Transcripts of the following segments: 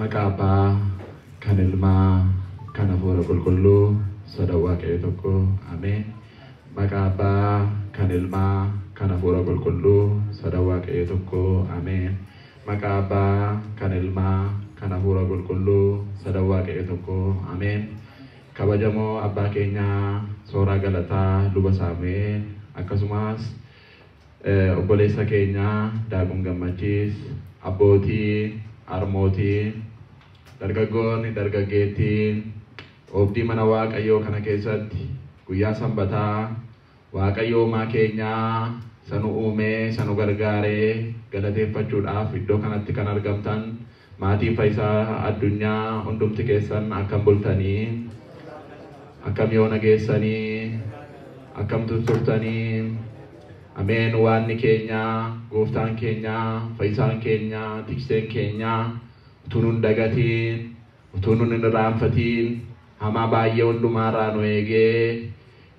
Maqaa Abbaa kan Ilmaa kan Hafuura Qulqulluu sadan Waaqayyo tokko Ameen. Maqaa Abbaa kan Ilmaa kan Hafuura Qulqulluu sadan Waaqayyo tokko Ameen. Maqaa Abbaa kan Ilmaa kan Hafuura Qulqulluu sadan Waaqayyo tokko Ameen. Kabajamoo abbaa keenyaa Sooraa Galataa Luba Saamu'eel akkasumas obboleessa keenyaa Daaqun Gammachiis, abbootii, harmootii, dargaggoonni, dargaggeettiin, oobdii mana Waaqayyoo kana keessatti guyyaa Sanbataa Waaqayyo uumaa keenyaa isa nu uumee isa nu gargaaree galateeffachuudhaaf iddoo kanatti kan argamtan maatiin Fayyisaa Addunyaa hundumti keessan akkam bultanii, akkam yoona geessanii, akkam turtanii? Ameen. Waanni keenya, gooftaan keenya, fayyisaan keenya, tikseen keenya utuu nun dagatiin, utuu nun hin irraanfatiin, hamaa baay'ee hundumaarraa nu eegee,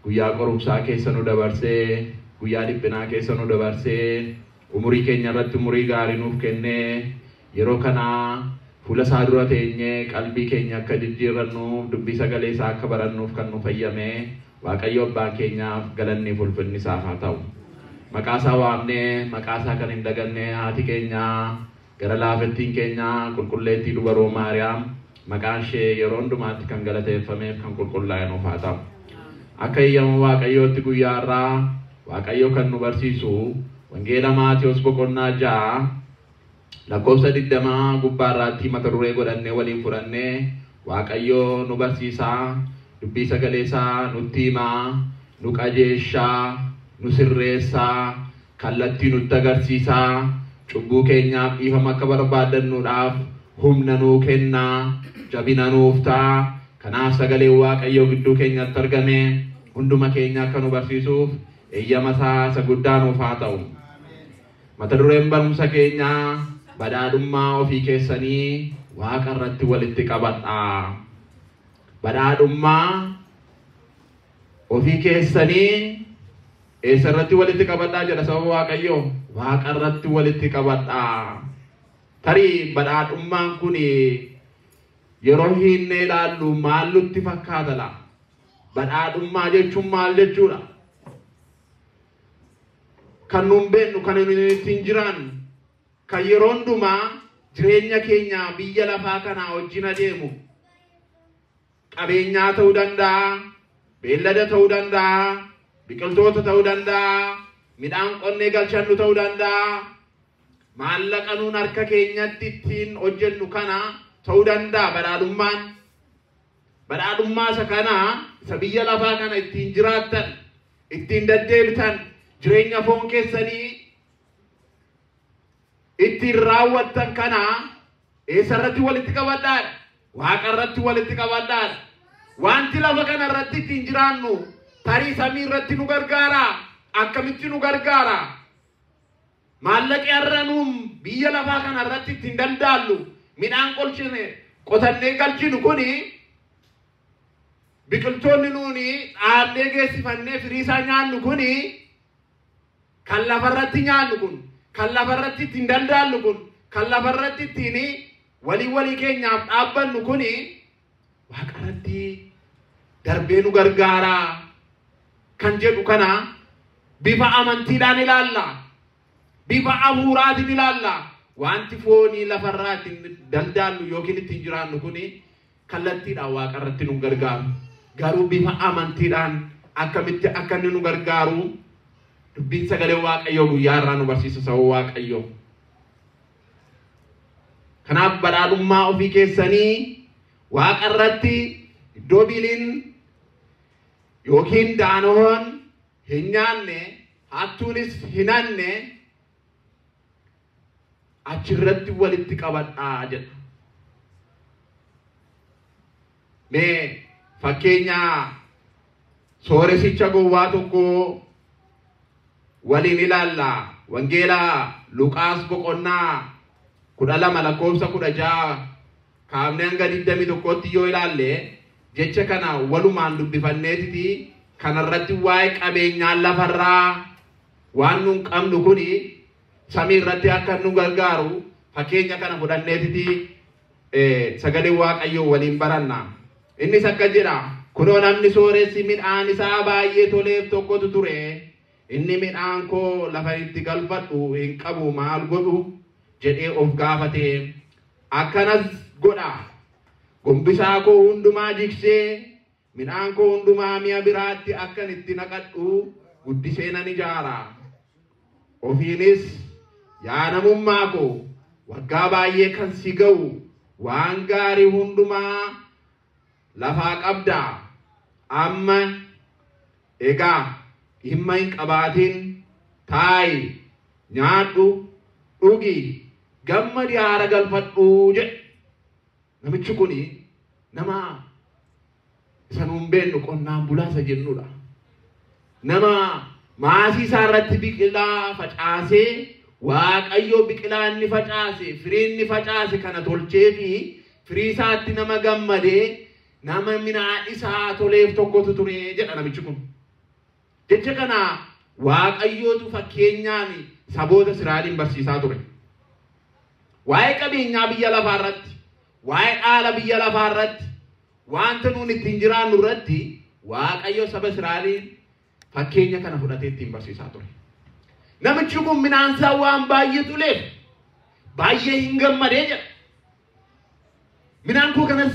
guyyaa qorumsaa keessa nu dabarsee, guyyaa dhiphinaa keessa nu dabarsee, umurii keenya irratti umurii gaarii nuuf kennee, yeroo kanaa fuula isaa dura teenyee qalbii keenya akka jijjiirrannuuf, dubbii sagalee isaa akka barannuuf kan nu fayyame Waaqayyo abbaan keenyaaf galanni fi ulfinni isaaf haa ta'u. Maqaa isaa waamnee maqaa isaa kan hin daganne haati keenya gara laafettiin keenya qulqulleettii dubaroo Maariyaam maqaan ishee yeroo hundumaatti kan galateeffameef kan qulqullaa'e nuuf haa ta'u. Akka eeyyama Waaqayyootti guyyaa har'aa Waaqayyo kan nu barsiisu Wangeela Maatewos boqonnaa 6 lakkoofsa 20 gubbaa irraatti mata duree godhannee waliin fudhannee Waaqayyo nu barsiisaa, dubbii sagalee isaa nutti himaa, nu qajeeshaa, nu sirreessaa, kallattii nutti agarsiisaa, cubbuu keenyaaf dhiifama akka barbaaddannuudhaaf humna nuu kennaa, jabina nuuf ta'a. Kanaaf sagaleen Waaqayyoo gidduu keenyatti argame hunduma keenya akka nu barsiisuuf eeyyama isaa isa guddaa nuuf haa ta'u. Mata dureen barumsa keenyaa badhaadhummaa ofii keessanii Waaqa irratti walitti qabadhaa. Badhaadhummaa ofii keessanii eessa irratti walitti qabadhaa jedha saba Waaqayyoo? Waaqa irratti walitti qabadhaa. Tarii badhaadhummaan kun yeroo hiinnee ilaallu maal nutti fakkaata laa? Badhaadhummaa jechuun maal jechuudha? Kan nuun beeknu, kan nuyi ittiin jiraannu, kan yeroo hundumaa jireenya keenya biyya lafaa kanaa wajjin adeemu qabeenyaa ta'uu danda'a, beellada ta'uu danda'a, biqiltoota ta'uu danda'a, midhaan qonnee galchannu ta'uu danda'a, maallaqa nuun harka keenyatti ittiin hojjennu kana ta'uu danda'a badhaadhummaan. Badhaadhummaa isa kana, isa biyya lafaa kana ittiin jiraattan, ittiin deddeebitan, jireenya foon keessanii ittiin raawwattan kana eessa irratti walitti qabadhaadha? Waaqa irratti walitti qabadhaadha. Wanti lafa kana irratti ittiin jiraannu tarii samii irratti nu gargaara? Akkamitti nu gargaara? Maallaqi har'a nuun biyya lafaa kana irratti ittiin daldaallu, midhaan qolchine qotannee galchinu kuni, biqiltoonni nuuni dhaabnee geessifannee firii isaa nyaannu kuni, kan lafarratti nyaannu kun, kan lafarratti ittiin daldaallu kun, kan lafarratti ittiin walii walii keenyaaf dhaabbannu kuni Waaqarratti darbee nu gargaara kan jedhu kana bifa amantiidhaan ilaalla. Bifa hafuuraatiin ilaalla. Wanti foonii lafarraa ittiin daldaallu yookiin ittiin jiraannu kuni kallattiidhaan Waaqarratti nu gargaaru. Garuu bifa amantiidhaan akkamitti akka inni nu gargaaru dubbiin sagalee Waaqayyoo guyyaa irraa nu barsiisa saba Waaqayyoo. Kanaaf badhaadhummaa ofii keessanii Waaqa irratti iddoo biliin yookiin daanoon hin nyaanne, hattuunis hin hanne achirratti walitti qabadhaa jedha. Mee fakkeenya sooressicha gowwaa tokko waliin ilaalla. Wangeela Luqaas boqonnaa 12 lakkoofsa 16 kaafnee hanga 21tti yoo ilaalle jecha kana walumaan dubbifanneetiti kanarratti waa'ee qabeenyaa lafarraa waan nun qabnu kuni samii irratti akka nu gargaaru fakkeenya kana fudhanneetiti Sagalee Waaqayyoo waliin baranna. Innis akka jedha, kunoo namni sooressi midhaan isaa baay'ee toleef tokkotu ture. Inni midhaan koo lafa itti galfadhu hin qabu, maal godhu jedhee of gaafate. Akkanas godha. Gombisaa koo hundumaa jigsee midhaan koo hundumaa mi'a biraatti akkan itti naqadhu guddisee nan ijaara. Ofiinis yaa namummaa koo waggaa baay'ee kan si ga'u waan gaarii hundumaa lafaa qabda. Amma egaa dhimma hin qabaatin, taa'i, nyaadhu, dhugi, gammadi, haara galfadhu jedhe. Namichi kuni nama isa nuun beennu qonnaan bulaa isa jennudha. Nama maasii isaa irratti biqilaa facaasee Waaqayyo biqilaa inni facaase, firii inni facaase kana tolchee fi firii isaatti nama gammadee nama midhaan isaa toleef tokkotu ture jedha namichi kun. Jecha kana Waaqayyootu fakkeenyaan saboota Israa'eliin barsiisaa ture. Waa'ee qabeenyaa biyya lafaa irratti, waa'ee dhaala biyya lafaa irratti, wanta nuun ittiin jiraannu irratti Waaqayyo saba Israa'eliin fakkeenya kana fudhatee ittiin barsiisaa ture. Namichi kun midhaan isaa waan baay'ee toleef baay'ee hin gammadee jedha. Midhaan koo kanas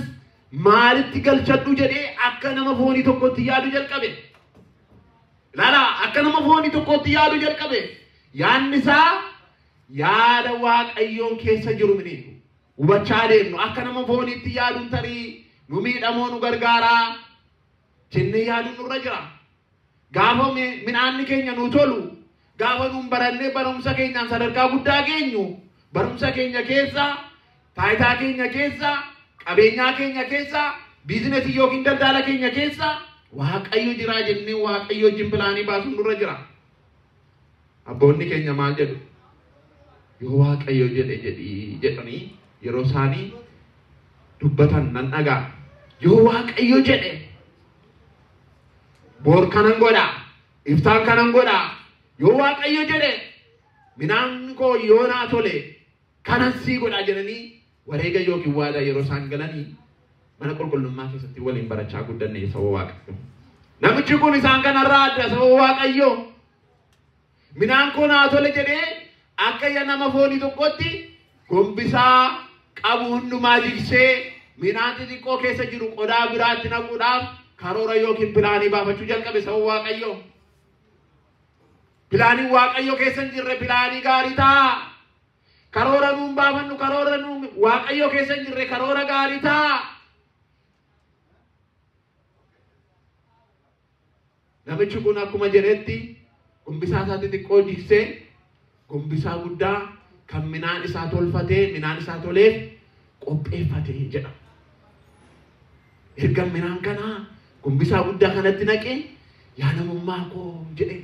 maalitti galchadhu jedhee akka nama foonii tokkotti yaadu jalqabe. Ilaalaa, akka nama foonii tokkotti yaadu jalqabe. Yaadni isaa yaada Waaqayyoon keessa jiru miti. Hubachaa deemnu akka nama fooniitti yaaduun tarii nu miidhamoo nu gargaaraa jennee yaaduun nurra jira. Gaafa midhaanni keenya nu tolu, gaafa nuun barannee barumsa keenyaan sadarkaa guddaa geenyu, barumsa keenya keessa, taayitaa keenya keessa, qabeenyaa keenya keessa, biizinesii yookiin daldala keenya keessa Waaqayyo jiraa jennee Waaqayyo wajjin pilaanii baasuun nurra jira. Abboonni keenya maal jedhu? Yoo Waaqayyo jedhe jedhii jedhanii yeroo isaanii dubbatan nan dhagaa. Yoo Waaqayyo jedhe boor kanan godha, iftaan kanan godha. Yoo Waaqayyo jedhe midhaan koo yoo naa tole kanan sii godha jedhanii wareega yookiin waadaa yeroo isaan galanii mana qulqullummaa keessatti waliin barachaa guddanne saba Waaqayyo. Namichi kun isaan kanarraa adda saba Waaqayyo. Midhaan koo naa tole jedhee akka nama foonii tokkotti gombisaa qabu hundumaa jigsee midhaan xixiqqoo keessa jiru qodaa biraatti naquudhaaf karoora yookiin pilaanii baafachuu jalqabe saba Waaqayyo. Pilaaniin Waaqayyo keessa hin jirre pilaanii gaarii ta'a. Karoora nuun baafannu karoora nuun Waaqayyo keessa hin jirre karoora gaarii ta'a. Namichi kun akkuma jedhetti gombisaa isaa xixiqqoo jigsee gombisaa guddaa kan midhaan isaa tolfatee midhaan isaa toleef qopheeffatee jedha. Erga midhaan kanaa gombisaa guddaa kanatti naqee yaa namummaa koo jedhe.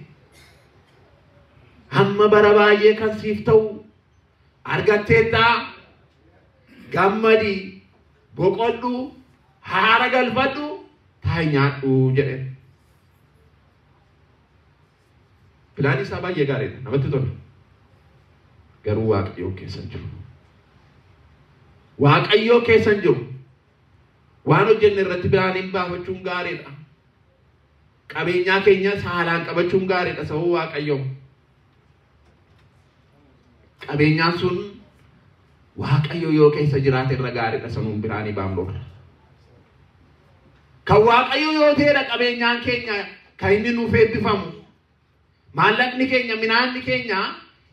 Hamma bara baay'ee kan siif ta'u argatteettaa, gammadi, boqodhu, haara galfadhu, taa'i nyaadhu jedhe. Pilaanii isaa baay'ee gaariidha, namatti tola. Garuu Waaqayyoo keessa hin jiru. Waaqayyoo keessa hin jiru. Waan hojjenne irratti pilaaniin baafachuun gaariidha. Qabeenyaa keenya saalaan qabachuun gaariidha sababa Waaqayyoo. Qabeenyaan sun Waaqayyo yoo keessa jiraate irra gaariidha sanuun pilaanii baafnudha. Kan Waaqayyo yoo ta'edha qabeenyaan keenya kan inni nuuf eebbifamu. Maallaqni keenya midhaanni keenya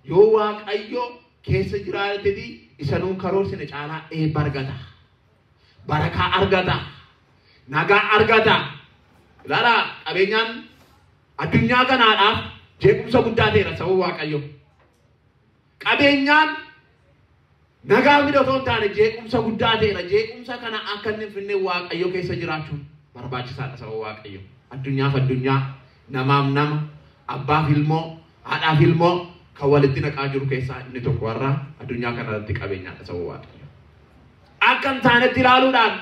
yoo Waaqayyo keessa jiraateeti isa nuun karoorsine caalaa eebba argata. Barakaa argata. Nagaa argata. Ilaalaa, qabeenyaan addunyaa kanaadhaaf jeequmsa guddaa ta'eera sababa Waaqayyo. Qabeenyaan nagaa fida otoo hin taane jeequmsa guddaa ta'eera. Jeequmsa kana akka inni hin finne Waaqayyo keessa jiraachuun barbaachisaadha sababa Waaqayyo. Addunyaaf addunyaa, namaaf nama, abbaaf ilmoo, haadhaaf ilmoo kan walitti naqaa jiru keessaa inni tokko warra addunyaa kanarratti qabeenyaadha sababa Waaqayyo. Akka hin taanetti ilaaluudhaan,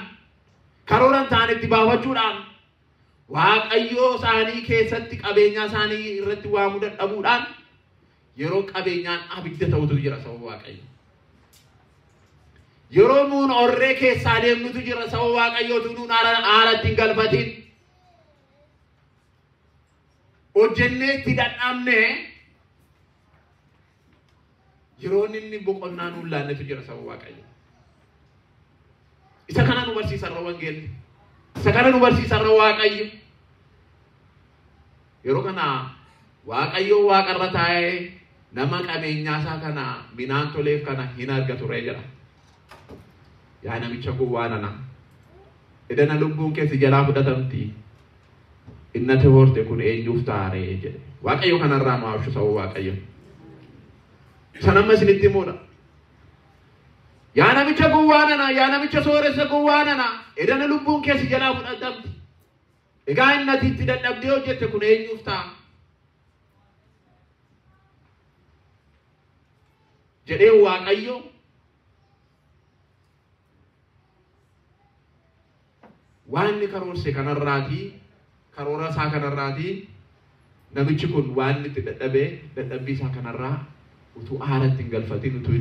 karoora hin taanetti baafachuudhaan, Waaqayyoo isaanii keessatti qabeenyaa isaanii irratti waamuu dadhabuudhaan yeroo qabeenyaan abidda ta'utu jira sababa Waaqayyo. Yeroo nuun orree keessaa deemnutu jira saba Waaqayyootu nuun aaratti hin galfatin. Hojjennee itti dadhabnee yeroon inni boqonnaa nuun laannetu jira saba Waaqayyo. Isa kana nu barsiisarra wangeelli. Isa kana nu barsiisarra Waaqayyo. Yeroo kana Waaqayyo waaqarra taa'ee nama qabeenyaa isaa kana minaan toleef kana hin argatu ree jedha. Yaa namicha gowwaa nana. Edana lubbuun keessi jalaa fudhatamti. Innati horte kun eenyuuf taaree jedhe. Waaqayyo kanarraa nu haashu saba Waaqayyo. Isa amma isinitti himuudha. Yaa namicha gowwaa nana, yaa namicha sooressa gowwaa nana, edana lubbuun keessi jalaa fudhatamti. Egaa innati itti dadhabdee hojjette kun eenyuuf ta'a? Jedhee Waaqayyo waan inni karoorse kanarraatii, karoora isaa kanarraatii namichi kun waan inni itti dadhabee dadhabbii isaa kanarraa utuu aaratti hin galfatin, utuu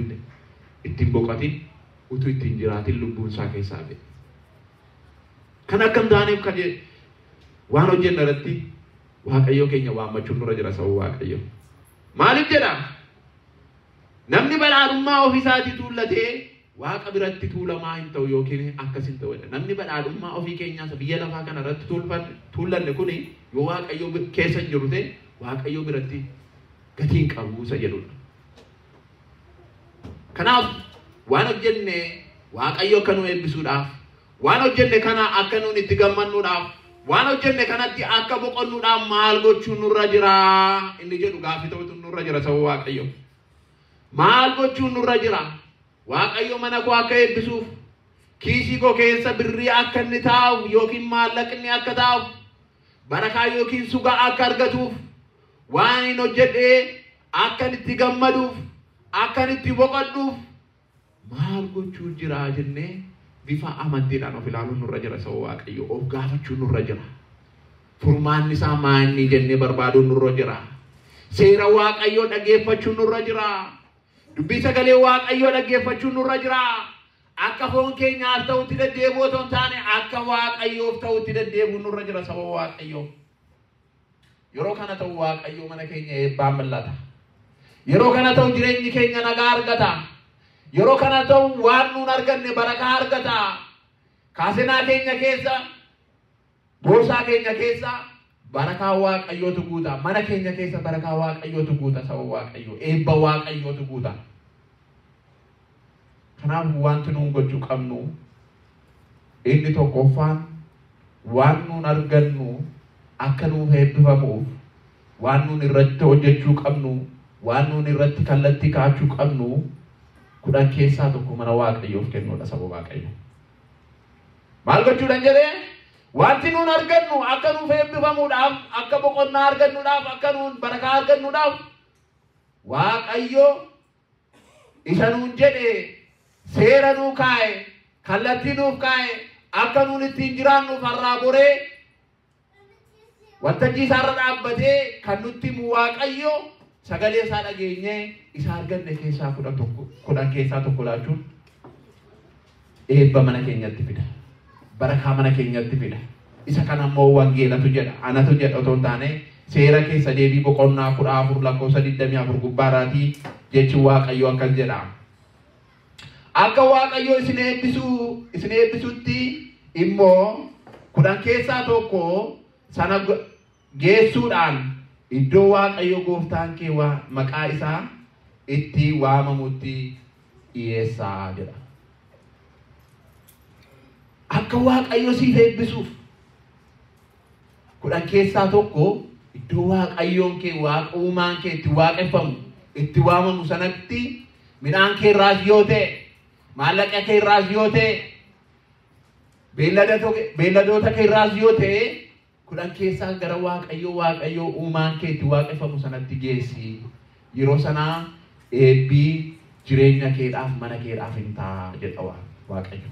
ittiin boqotin, utuu ittiin jiraatin lubbuun isaa keessaa ba'e. Kan akkam taaneef kan waan hojjenna irratti Waaqayyo keenya waammachuun nurra jira saba Waaqayyo. Maaliif jedha? Namni badhaadhummaa ofiisaatii tuullatee Waaqa biratti tuulamaa hin ta'u yookiin akkas hin ta'u jedha. Namni badhaadhummaa ofii keenyaa biyya lafaa kana irratti tuullanne kuni yoo Waaqayyo keessa hin jiru ta'e Waaqayyo biratti gatii hin qabu isa jedhudha. Kanaaf waan hojjenne Waaqayyo akka nu eebbisuudhaaf, waan hojjenne kana akka nuun itti gammannuudhaaf, waan hojjenne kanatti akka boqonnuudhaaf maal gochuun nurra jira inni jedhu gaaffii ta'utu nurra jira saba Waaqayyo. Maal gochuun nurra jira? Waaqayyo mana koo akka eebbisuuf, kiisii koo keessa birrii akka inni taa'uuf yookiin maallaqni akka taa'uuf, barakaa yookiin sugaa akka argatuuf, waan hin hojjedhee akka itti gammaduuf, akka itti boqodhuuf maal gochuun jira jennee bifa amantiidhaan of ilaaluun nurra jira saba Waaqayyo. Of gaafachuun nurra jira. Furmaanni isaa maanni jennee barbaaduun nurra jira. Seera Waaqayyoo dhaggeeffachuun nurra jira. Dubbii sagalee Waaqayyoo dhaggeeffachuun nurra jira. Akka foon keenyaaf ta'utti deddeebi'uu otoo hin taane akka Waaqayyoof ta'utti deddeebi'uun nurra jira saba Waaqayyoo. Yeroo kana ta'u Waaqayyoo mana keenya eebbaan mul'ata. Yeroo kana ta'u jireenyi keenya nagaa argata. Yeroo kana ta'u waan nuun arganne barakaa argata. Kaasenaa keenya keessa, boorsaa keenya keessa barakaa Waaqayyootu guuta. Mana keenya keessa barakaa Waaqayyootu guuta saba Waaqayyoo. Eebba Waaqayyootu guuta. Kanaaf wanti nuun gochuu qabnu inni tokkoffaan waan nuun argannu akka nuuf eebbifamuuf, waan nuun irratti hojjechuu qabnu, waan nuun irratti kallattii kaa'achuu qabnu 10 keessaa 1 mana Waaqayyoof kennuudha saba Waaqayyoo. Maal gochuudhaan jedhee? Wanti nuun argannu akka nuuf eebbifamuudhaaf, akka boqonnaa argannuudhaaf, akka nuun barakaa argannuudhaaf Waaqayyo isa nuun jedhe seera nuu kaa'e, kallattii nuuf kaa'e, akka nuun ittiin jiraannuuf har'aa boree waltajjii isaarra dhaabbatee kan nutti himu Waaqayyo sagalee isaa dhageenyee isa arganne keessaa 10 keessaa 1 laachuun eebba mana keenyatti fida. Barakaa mana keenyatti fida. Isa kana immoo wangeelatu jedha, anatu jedha otoo hin taane seera keessa deebii boqonnaa 14 lakkoofsa 24 gubbaarraatii jechi Waaqayyo akkas jedha. Akka Waaqayyo isin eebbisutti immoo 10 keessaa 1 sana geessuudhaan iddoo Waaqayyo gooftaan kee maqaa isaa itti waamamutti dhiyeessaa jedha. Akka Waaqayyo siif eebbisuuf 10 keessaa 1 iddoo Waaqayyoon kee Waaqa uumaan kee itti waaqeffamu itti waamamu sanatti midhaan kee irraas yoo ta'e, maallaqa kee irraas yoo ta'e, beelladoota kee irraas yoo ta'e 10 keessaa gara Waaqayyo Waaqayyo uumaan kee itti waaqeffamu sanatti geessi. Yeroo sanaa eebbii jireenya keedhaaf mana keedhaaf hin ta'a jedha Waaqayyo.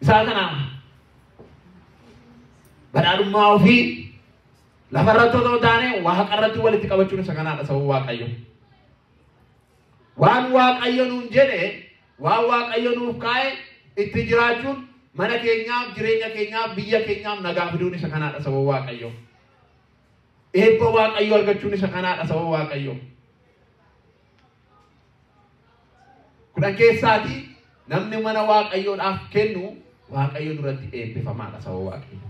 Isaa kanaaf badhaadhummaa ofii lafarratti otoo hin taane waaqarratti walitti qabachuun isa kanaadha saba Waaqayyo. Waan Waaqayyo nuun jedhe Waan Waaqayyo nuuf kaa'e itti jiraachuun mana keenyaaf, jireenya keenyaaf, biyya keenyaaf nagaa fiduun isa kanaadha saba Waaqayyo. Eebba Waaqayyo argachuun isa kanaadha saba Waaqayyo. 10 keessaati namni mana Waaqayyoodhaaf kennu Waaqayyo duratti eebbifamaadha saba Waaqayyo.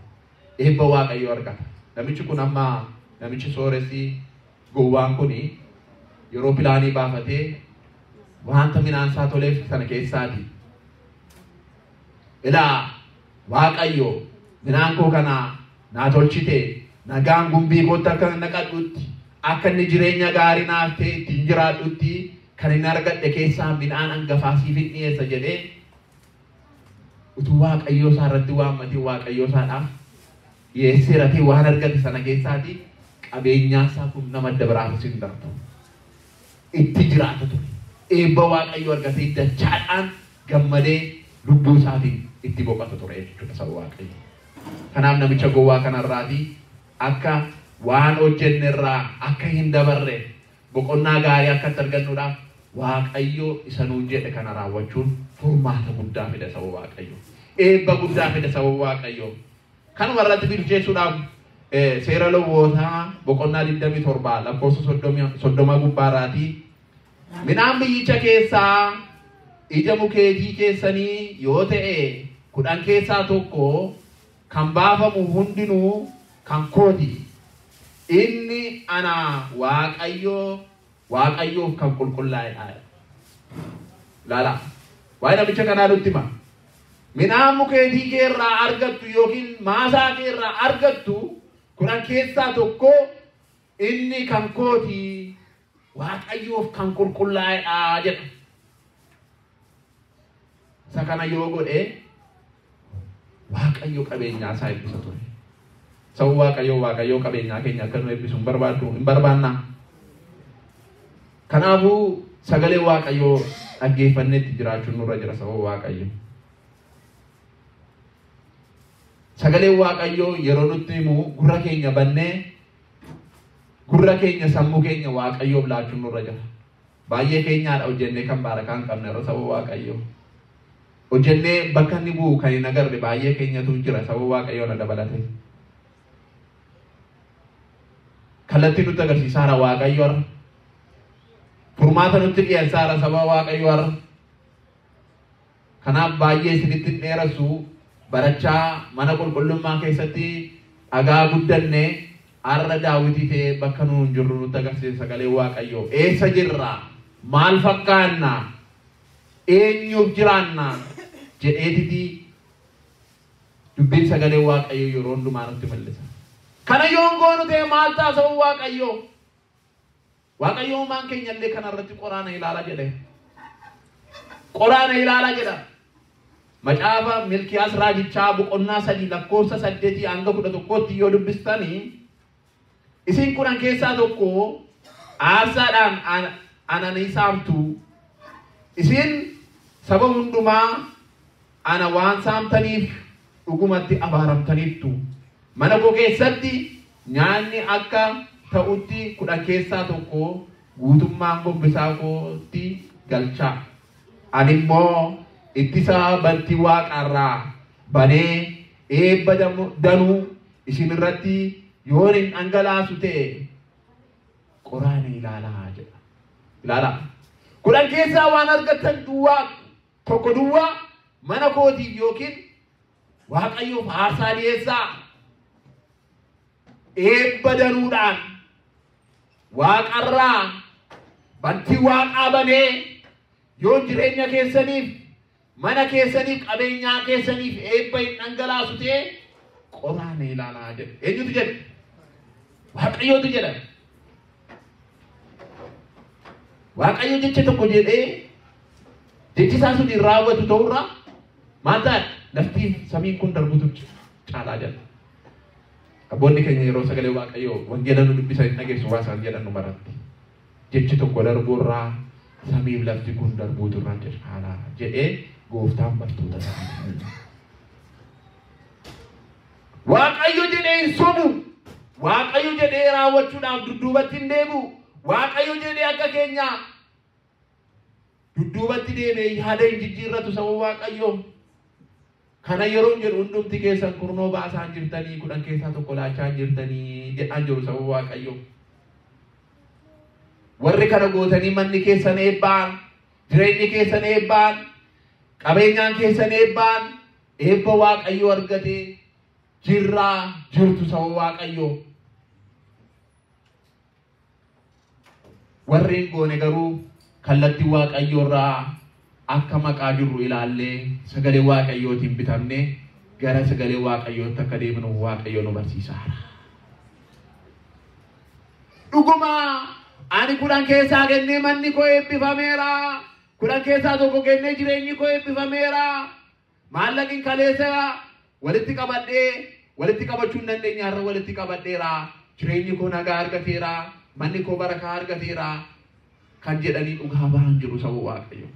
Eebba Waaqayyo argata. Namichi kun amma namichi sooressi gowwaan kuni yeroo pilaanii baafatee wanta midhaan isaa toleef sana keessaati. Ilaa Waaqayyo midhaan koo kana naa tolchite, nagaan gumbii kootti akka naqadhutti, akka inni jireenya gaarii naaf ta'e ittiin jiraadhutti kan inni argadhe keessaa midhaan hangafaa siif hin dhiyeessa jedhee utuu Waaqayyoo isaa irratti waammatee Waaqayyoo isaadhaaf dhiyeesseera ta'e waan argate sana keessaati qabeenyaa isaa kun nama adda biraafis hin darbu. Itti jiraata ture. Eebba Waaqayyoo argatee dachaadhaan gammadee lubbuu isaatiin itti boqota ture jechuudha saba Waaqayyoo. Kanaaf namicha gowwaa kanarraatii akka waan hojjennerraa akka hin dabarre boqonnaa gaarii akka itti argannuudhaaf Waaqayyo isa nuun jedhe kana raawwachuun furmaata guddaa fida saba Waaqayyoo. Eebba guddaa fida saba Waaqayyoo. Kanuma irratti bilcheessuudhaaf seera Lewwotaa boqonnaa 27 lakkoofsa 30 gubbaarraatii midhaan biyyicha keessaa ija mukeetii keessanii yoo ta'e 10 keessaa 1 kan baafamu hundinuu kan kooti. Inni ana Waaqayyoof kan qulqullaa'edha. Ilaala. Waa'ee namicha kanaa nutti hima. Midhaan mukeetii kee irraa argattu yookiin maasaa kee irraa argattu 10 keessaa 1 inni kan kooti Waaqayyoof kan qulqullaa'edha jedha. Isa kana yoo godhe Waaqayyo qabeenyaa isaa eebbisa ture. Saba Waaqayyoo Waaqayyoo qabeenyaa keenya akka nu eebbisu hin barbaaddu, hin barbaannaa. Kanaafuu sagalee Waaqayyoo dhaggeeffanneetti jiraachuun nurra jira saba Waaqayyoo. Sagalee Waaqayyoo yeroo nutti himu gurra keenya bannee gurra keenya sammuu keenya Waaqayyoof laachuun nurra jira. Baay'ee keenyaadha hojjennee kan baarakaa hin qabne irra saba Waaqayyoo. Hojjennee bakka inni bu'u kan hin agarre baay'ee keenyatu jira saba Waaqayyoo na dabalatee. Kallattii nutti agarsiisaara Waaqayyo har'a. Furmaata nutti dhiyeessaara saba Waaqayyo har'a. Kanaaf baay'ee isinitti hin dheeressu barachaa mana qulqullummaa keessatti dhagaa guddanne har'a Daawitii ta'ee bakka nuun jirru nutti agarsiisa sagalee Waaqayyoo. Eessa jirra? Maal fakkaanna? Eenyuuf jiraanna? Jedheetiti dubbiin sagalee Waaqayyoo yeroo hundumaa nutti mul'isa. Kana yoon goonu ta'e maal ta'a saba Waaqayyoo? Waaqayyo uumaan keenya illee kanarratti qoraana ilaala jedhe. Qoraana ilaala jedha. Macaafa Milkiyaas raajichaa boqonnaa 3 lakkoofsa 8 hanga 11tti yoo dubbistanii isin 10 keessaa 1 aarsaadhaan ananii saamtu. Isin saba hundumaa ana waan saamtaniif dhugumatti abaaramtaniittu. Mana koo keessatti nyaanni akka ta'utti 10 keessaa 1 guutummaan gombisaa kootti galchaa. Ani immoo ittisa bantii waaqarraa banee eebba danuu isin irratti yoon hin dhangalaasu ta'e qoraana ilaalaa jedha. Ilaalaa. 10 keessaa waan argattan duwwaa 1 duwwaa mana kootiif yookiin Waaqayyoof aarsaa dhiyeessaa. Eebba danuudhaan waaqarraa bantii waaqaa banee yoo jireenya keessaniif mana keessaniif qabeenyaa keessaniif eebba hin dhangalaasu ta'e qoraana ilaalaa jedha. Eenyutu jedha? Waaqayyootu jedha. Waaqayyo jecha tokko jedhee jechi isaa sun hin raawwatu ta'urraa maal ta'a? Lafti samiin kun darbutu caalaa jedha. Abboonni keenya yeroo sagalee Waaqayyoo wangeela nu dubbisan hin dhageessu waan isaan jedhan nu maratti. Jechi tokko darbuurraa samiif lafti kun darbuutu irraa caalaa jedhee gooftaan bartoota isaanii. Waaqayyo jedhee hin sobu. Waaqayyo jedhee raawwachuudhaaf dudduubatti hin deebi'u. Waaqayyo jedhee akka keenya Dudduubatti deemee yaada hin jijjiirratu saba Waaqayyoo. Kana yeroo jedhu hundumti keessan kurnoo baasaan jirtanii 10 keessaa 1 laachaa jirtanii jedhaan jiru saba Waaqayyoo. Warri kana gootanii manni keessan eebbaan, jireenyi keessan eebbaan, qabeenyaan keessan eebbaan, eebba Waaqayyoo argatee jirraa jirtu saba Waaqayyoo. Warri hin goone garuu kallattii Waaqayyoo irraa akka maqaa jirru ilaallee sagalee Waaqayyootiin bitamnee gara sagalee Waaqayyootti akka deemnu Waaqayyo nu barsiisaara. Dhuguma ani 10 keessaa kennee manni koo eebbifameera. 10 keessaa 1 kennee jireenyi koo eebbifameera. Maallaqni kaleessa walitti qabadhee walitti qabachuu hin dandeenye har'a walitti qabadheera. Jireenyi koo nagaa argateera. Manni koo barakaa argateera. Kan jedhanii dhugaa ba'an jiru saba Waaqayyo.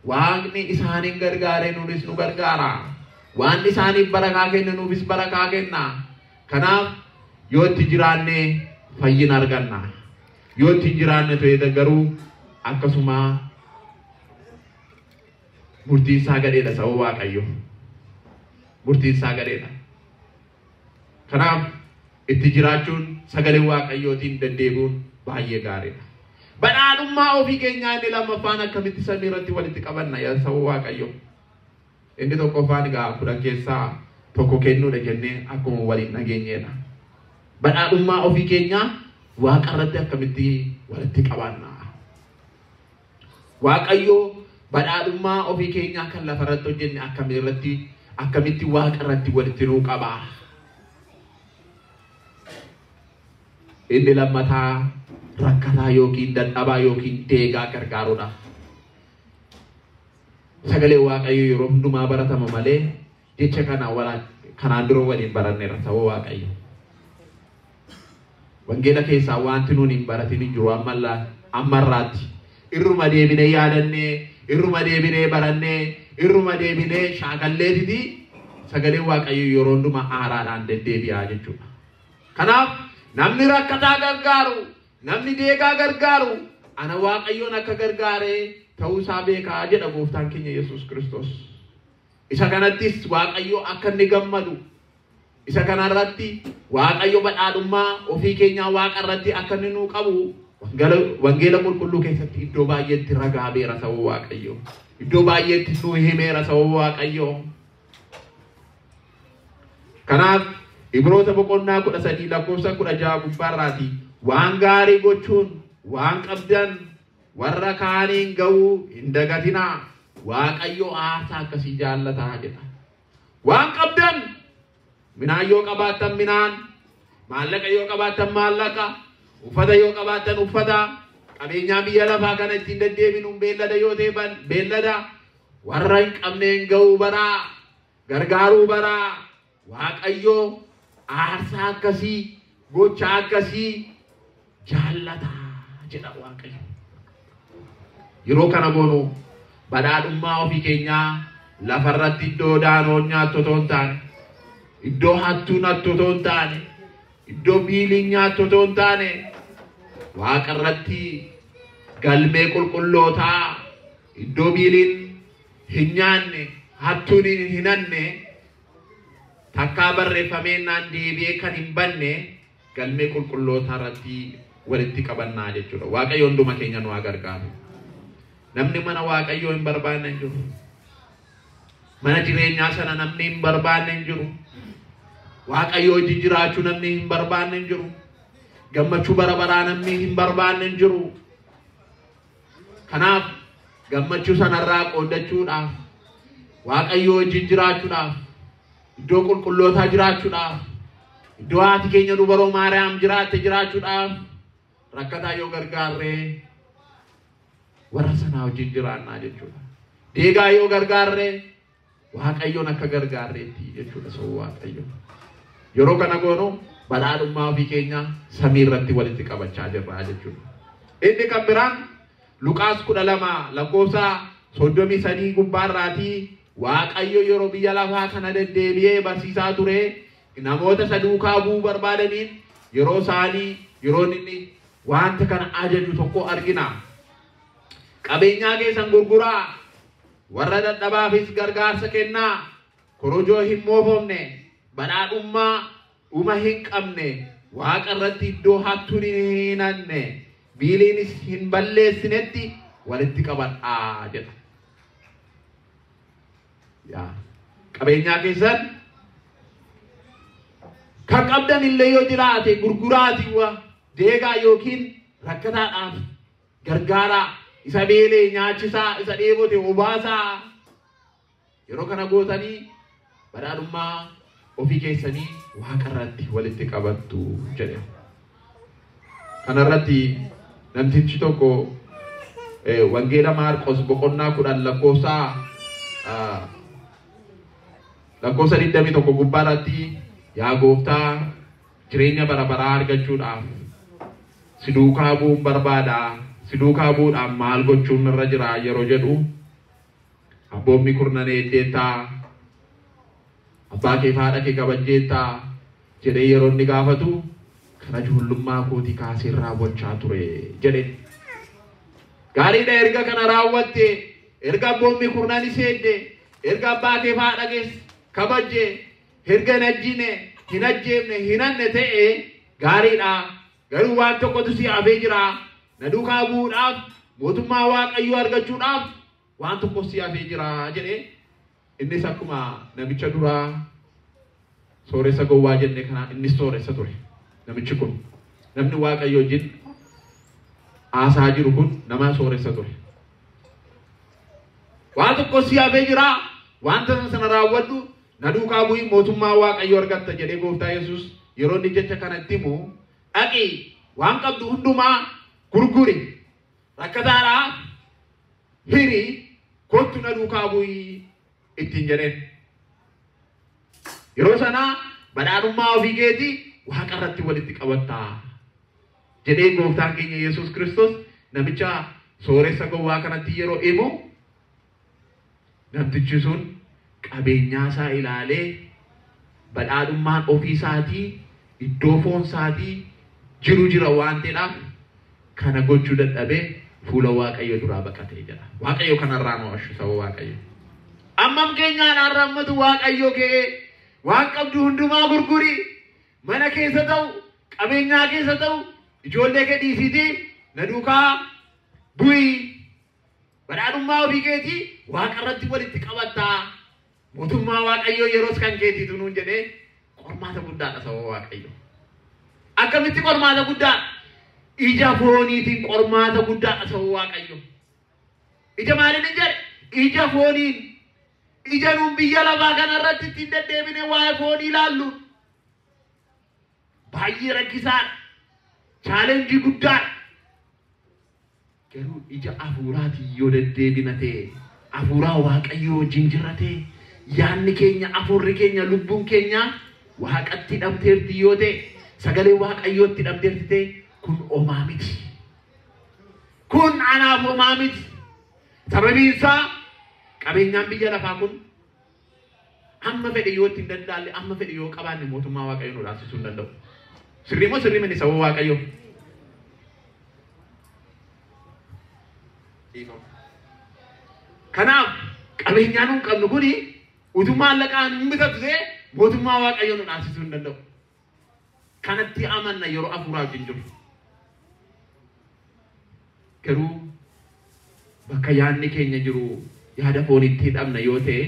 Waaqni isaaniin gargaaree nuunis nu gargaara. Waan isaaniif barakaa kenne nuufis barakaa kenna. Kanaaf yoo itti jiraanne fayyina arganna. Yoo itti hin jiraanne ta'e garuu akkasuma murtiin isaa gadheedha saba Waaqayyo. Murtiin isaa gadheedha. Kanaaf itti jiraachuun sagalee Waaqayyootiin deddeebi'uun baay'ee gaariidha. Badhaadhummaa ofii keenyaa inni lammaffaan akkamitti samii irratti walitti qabanna yaa saba Waaqayyo. Inni tokkoffaan egaa 10 keessaa 1 kennuudha jennee akkuma waliin dhageenyeedha. Badhaadhummaa ofii keenyaa Waaqa irratti akkamitti walitti qabanna. Waaqayyo badhaadhummaa ofii keenyaa kan lafa irratti hojjenne akkamitti Waaqa irratti walitti nuu qaba. Inni lammataa rakkataa yookiin dadhabaa yookiin deegaa gargaaruudha. Sagalee Waaqayyo yeroo hundumaa baratama malee jecha kana kanaan dura waliin baranneerra saba Waaqayyo. Wangeela keessaa wanti nuun hin baratin hin jiru ammarraatti. Irruma deebinee yaadannee, irruma deebinee barannee, irruma deebinee shaakalleetiti sagalee Waaqayyo yeroo hundumaa haaraadhaan deddeebi'aa jechuudha. Kanaaf namni rakkataa gargaaru, namni deegaa gargaaru, ana Waaqayyoon akka gargaaree ta'uusaa beekaa jedha gooftaan keenya Yesuus Kiristoos. Isa kanattis Waaqayyo akka inni gammadu, isa kanarratti Waaqayyo badhaadhummaa ofii keenyaa Waaqa irratti akka inni nuu qabu wangeela qulqulluu keessatti iddoo baay'eetti ragaa beera saba Waaqayyo. Iddoo baay'eetti nuu himeera saba Waaqayyo. Kanaaf Ibroota boqonnaa 13 lakkoofsa 16 gubbaarraati waan gaarii gochuun waan qabdan warra kaaniin ga'uu hin dagatinaa. Waaqayyo aarsaa akkasii jaallataa jedha. Waan qabdan minaan yoo qabaattan minaan, maallaqa yoo qabaattan maallaqa, uffata yoo qabaattan uffata, qabeenyaa biyya lafaa kana ittiin deddeebinuun beellada yoo ta'e beellada, warra hin qabneen ga'uu baraa, gargaaruu baraa. Waaqayyo aarsaa akkasii, gocha akkasii jaallataa jedha Waaqayyo. Yeroo kana goonu badhaadhummaa ofii keenyaa lafarratti iddoo daanoon nyaattu otoo hin taane, iddoo hattuun hattu otoo hin taane, iddoo biiliin nyaattu otoo hin taane, Waaqa irratti galmee qulqullootaa iddoo biiliin hin nyaanne, hattuun hin hanne, takkaa barreeffameenaan deebi'ee kan hin banne galmee qulqullootaa irratti walitti qabannaa jechuudha. Waaqayyo hunduma keenya nu haa gargaaru. Namni mana Waaqayyoo hin barbaanne hin jiru. Mana jireenyaa sana namni hin barbaanne hin jiru. Waaqayyo wajjin jiraachuu namni hin barbaanne hin jiru. Gammachuu bara baraa namni hin barbaanne hin jiru. Kanaaf gammachuu sanarraa qooddachuudhaaf, Waaqayyo wajjin jiraachuudhaaf, iddoo qulqullootaa jiraachuudhaaf, iddoo haati keenya dubaroo Maariyaam jiraatte jiraachuudhaaf rakkataa yoo gargaarree warra sanaa wajjin jiraannaa jechuudha. Deegaa yoo gargaarree Waaqayyoon akka gargaarreetti jechuudha saba Waaqayyo. Yeroo kana goonu badhaadhummaa ofii keenya samii irratti walitti qabachaa jirra jechuudha. Inni kan biraan Luqaas 12 lakkoofsa 33 gubbaarraatii Waaqayyo yeroo biyya lafaa kana deddeebi'ee barsiisaa ture namoota isa duukaa bu'uu barbaadaniin yeroo isaanii yeroo inni wanta kana ajaju tokko argina. Qabeenyaa keessan gurguraa, warra dadhabaafis gargaarsa kennaa, korojoo hin moofofne, badhaadhummaa dhuma hin qabne, waaqa irratti iddoo hattuun hin hanne, biiliinis hin balleessinetti walitti qabadhaa jedha. Yaa qabeenyaa keessan kan qabdan illee yoo jiraate gurguraatii deegaa yookiin rakkataadhaaf gargaaraa, isa beelee nyaachisaa, isa dheebote obaasaa. Yeroo kana gootanii badhaadhummaa ofii keessanii waaqa irratti walitti qabattu jedhe. Kanarratti namtichi tokko Wangeela Maarqos boqonnaa 10 lakkoofsa 21 gubbaarratti, yaa gooftaa, jireenya bara baraa argachuudhaaf si duukaa bu'uun barbaada, si duukaa bu'uudhaan maal gochuun irra jira yeroo jedhu, abboommi kurnan eeddeettaa, abbaa kee fi haadha kee kabajjeettaa jedhee yeroo inni gaafatu, kana ijoollummaa kootii kaasee raawwachaa ture jedhe. Gaariidha, erga kana raawwatte, erga abboommi kurnan seedde, erga abbaa kee fi haadha kees kabajje, erga hin ajjine, hin ajjeefne, hin hanne ta'e gaariidha. Garuu waan tokkotu si hafee jira. Na duukaa bu'uudhaaf, mootummaa Waaqayyoo argachuudhaaf waan tokko si hafee jira jedhe. Innis akkuma namicha duraa sooressa gowwaa jenne kana, innis sooressa ture. Namichi kun, namni Waaqayyo wajjin haasaa jiru kun, nama sooressa ture. Waan tokko si hafee jira, wanta sana raawwadhu, na duukaa bu'ii, mootummaa Waaqayyoo argatta jedhee gooftaa Yesuus yeroo inni jecha kanatti himu, dhaqi waan qabdu hundumaa gurguri, rakkataadhaaf hiri, kottu na duukaa bu'ii ittiin jedheen. Yeroo sanaa badhaadhummaa ofii keetii waaqa irratti walitti qabattaa jedhee gooftaan keenya Yesuus Kiristoos namicha sooressa gowwaa kanatti yeroo himu, namtichi sun qabeenyaa isaa ilaalee badhaadhummaan ofii isaatii iddoo foon isaatii jiru jira waan ta'eedhaaf kana gochuu dadhabee fuula Waaqayyo duraa baqatee jira. Waaqayyo kanarraa nu oolchu, saba Waaqayyo. Ammam keenyaadhaan rammatu Waaqayyo ka'ee waan qabdu hundumaa gurguri, mana keessa ta'u, qabeenyaa keessa ta'u, ijoollee kee dhiisiitii na duukaa bu'ii, badhaadhummaa ofii keetii waaqa irratti walitti qabattaa, mootummaa Waaqayyoo yeroos kan keetiitu nuun jedhee qormaata guddaadha, saba Waaqayyo. Akkamitti qormaata guddaadha? Ija fooniitiin qormaata guddaadha, saba Waaqayyo. Ija maaliin hin jedhe? Ija fooniin. Ija nuun biyya lafaa kanarratti ittiin deddeebine waa'ee foonii ilaallu. Baay'ee rakkisaadha. Challenge guddaadha. Garuu ija hafuuraatiin yoo deddeebina ta'e, hafuuraa Waaqayyoo wajjin jirra ta'e, yaadni keenya, hafuurri keenya, lubbuun keenya Waaqatti hidhamteerti yoo ta'e, sagalee Waaqayyootti hidhamteerti ta'e, kun homaa miti. Kun anaaf homaa miti. Sababiin isaa qabeenyaan biyya lafaa kun amma fedhe yoo ittiin danda'alle, amma fedhe yoo qabaanne, mootummaa Waaqayyoo nu dhaabsisuu hin danda'u. Sirrii moo sirrii miti, saba Waaqayyoo? Kanaaf qabeenyaan nuun qabnu kuni utuu maallaqaan hin bitatu ta'e mootummaa Waaqayyoo nu dhaabsisuu hin danda'u. Kanatti amanna yeroo hafuuraa wajjin jiru. Garuu bakka yaadni keenya jiru yaada foonitti hidhamna yoo ta'e,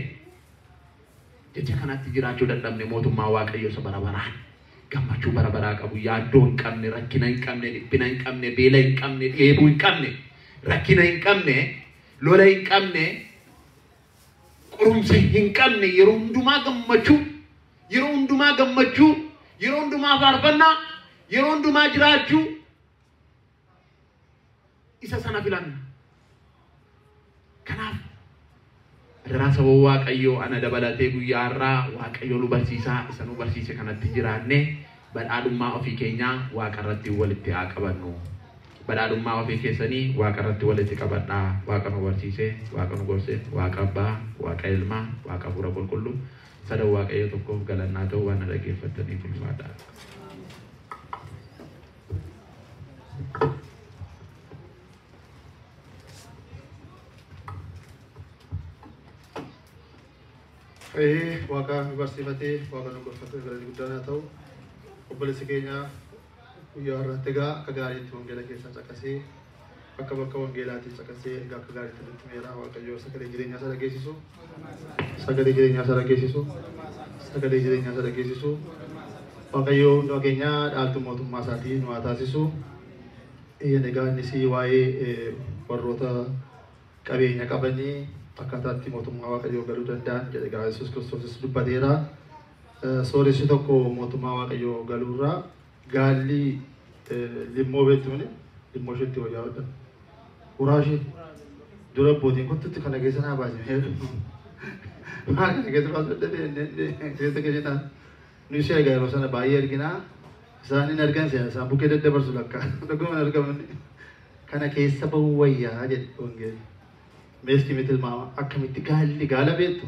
jecha kanatti jiraachuu dadhabne, mootummaa Waaqayyoo isa bara baraan gammachuu bara baraa qabu, yaaddoo hin qabne, rakkina hin qabne, dhiphina hin qabne, beela hin qabne, dheebuu hin qabne, rakkina hin qabne, lola hin qabne, qorumsa hin qabne, yeroo hundumaa gammachuu, yeroo hundumaa gammachuu, yeroo hundumaa faarfannaa, yeroo hundumaa jiraachuu, isa sana filanna. Kanaaf adaraa saba Waaqayyoo, ana dabalatee, guyyaa har'aa Waaqayyo nu barsiisaa, isa nu barsiise kanatti jiraanne badhaadhummaa ofii keenyaa Waaqa irratti walitti haa qabannu. Badhaadhummaa ofii keessanii Waaqa irratti walitti qabadhaa. Waaqa nu barsiise, Waaqa nu gorse, Waaqa Abbaa, Waaqa Ilmaa, Waaqa Hafuura Qulqulluu, sadan Waaqayyo tokkoof galannaa ta'u, waan na dhaggeeffattaniif ulfaadhaa. Ka'ee Waaqa nu barsiifatee Waaqa nu gorfatee galanni guddaan haa ta'u. Obboleessi keenya guyyaa har'aatti egaa akka gaariitti wangeela keessaa caqasee bakka bakka wangeelaatiin caqasee egaa akka gaariitti nutti himeera. Waaqayyo sagalee jireenyaa isaa dhageessisu. Sagalee jireenyaa isaa dhageessisu. Sagalee jireenyaa isaa dhageessisu. Waaqayyo hunduma keenya dhaaltuu mootummaa isaatii nu haa taasisu. Egaa innis waa'ee warroota qabeenya qabanii akkaataatti mootummaa Waaqayyoo galuu danda'an jedhe egaa Yesuus Kiristoosis dubbateera. Sooressi tokko mootummaa Waaqayyoo galuurraa gaalli limmoo beektu malee limmoo isheetti wayyaa hodhan. Uraa ishee dura abbootiin kottutti kana keessa naa baasine. Maal kana keessa baasuu dadhabee keessa keessa ta'a. Nu ishee egaa yeroo sana baay'ee arginaa. Isaan hin argan seena isaan bukkee daddabarsu lakka. Dhuguma hin argaman. Kana keessa bahuu wayyaa jedhe wangeelli. Meestii miti ilmaama akkamitti gaalli gaala beektu.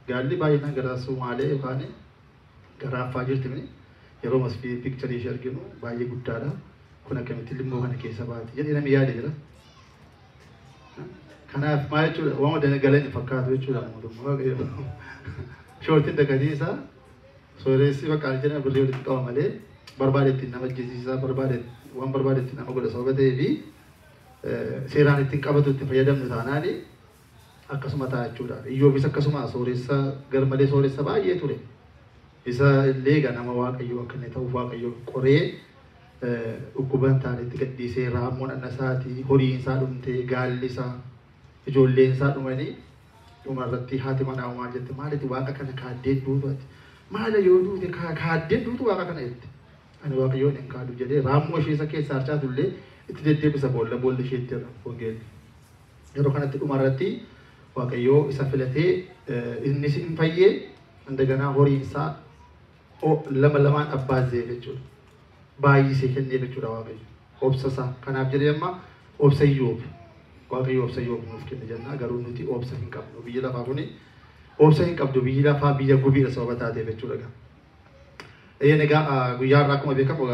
Gaalli baay'inaan gara Sumaalee yookaan gara Affaar jirti mini. Yeroo masfii piikcharii ishee arginu baay'ee guddaadha. Kun akkamitti limmoo kana keessa baati jedhee namni yaade jira. Kanaaf maal jechuudha waan dana galan hin fakkaatu jechuudha mootummaa Waaqayyoo. Shoortiin dagatii isaa sooressi bakka aljana birrii walitti qaba malee barbaade ittiin nama ajjeesisaa barbaade waan barbaade ittiin nama godha sababa ta'eefi seeraan ittiin qabatu ittiin fayyadamnu taanaani akkasuma ta'a jechuudha. Iyyoobis akkasuma sooressa garmalee sooressa baay'ee ture. Isa illee egaa nama Waaqayyoo akka inni ta'uuf Waaqayyoo qoree dhukkuba hin taanetti gadhiisee raammoon dhagna isaatii horiin isaa dhumtee gaalli isaa ijoolleen isaa dhumanii dhumarratti haati manaa maal jette maaliti waaqa kana kaaddeen duutu ati maala yoo duute kaaddeen duutu waaqa kana jette ani Waaqayyoon hin kaadu jedhee raammoo ishee isa keessaa harcaatu illee itti deddeebisa boolla boolla isheetti jedha wangeelli. Yeroo kanatti dhumarratti Waaqayyoo isa filatee innis hin fayyee indaganaa horiin isaa lama lamaan abbaazzee jechuudha. Baay'isee kennee jechuudha Waaqayyo. Obsa isaa kanaaf jedhee amma obsa Iyyoob. Waaqayyo obsa Iyyoob nuuf kenne jenna garuu nuti obsa hin qabnu biyyi lafaa kuni obsa hin qabdu biyyi lafaa biyya gubiidha sababa taateef jechuudha. Egaa guyyaa har'aa akkuma beekamu